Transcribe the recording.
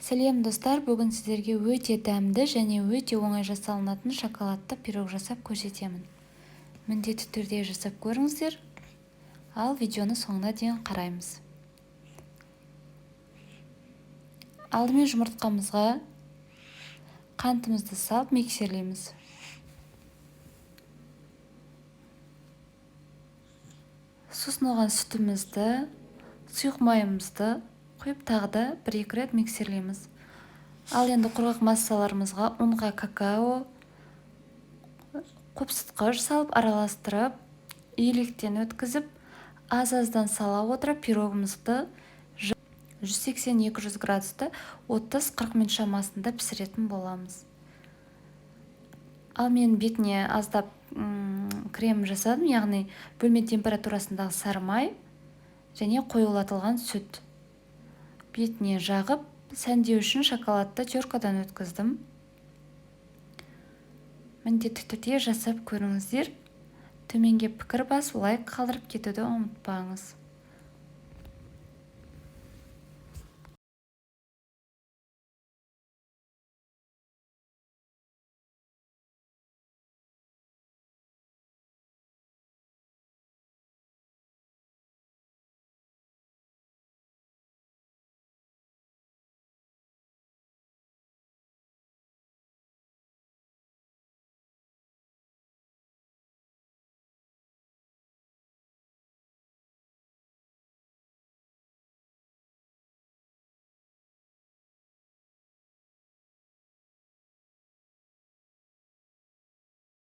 Сәлем, достар! Бүгін сіздерге өте дәмді және өте оңай жасалынатын шоколадты пирог жасап көрсетемін. Міндетті түрде жасап көріңіздер. Ал видеоны соңына дейін қараймыз. Алдымен жұмыртқамызға қантымызды салып миксерлейміз. Сосын оған сүтімізді, сұйық майымызды құйып, тағы да бір-екі рет миксерлейміз. Ал енді құрғақ массаларымызға ұнға какао, қопсытқыш салып араластырып, електен өткізіп, аз-аздан сала отырып пирогымызды 180-200 градуста 30-40 минут шамасында пісіретін боламыз. Ал мен бетіне аздап крем жасадым, яғни бөлме температурасындағы сары май және қоюлатылған сүт. Бетіне жағып, сәндеу үшін шоколадты теркадан өткіздім. Міндетті түрде жасап көріңіздер. Төменге пікір басып, лайк қалдырып кетуді ұмытпаңыз.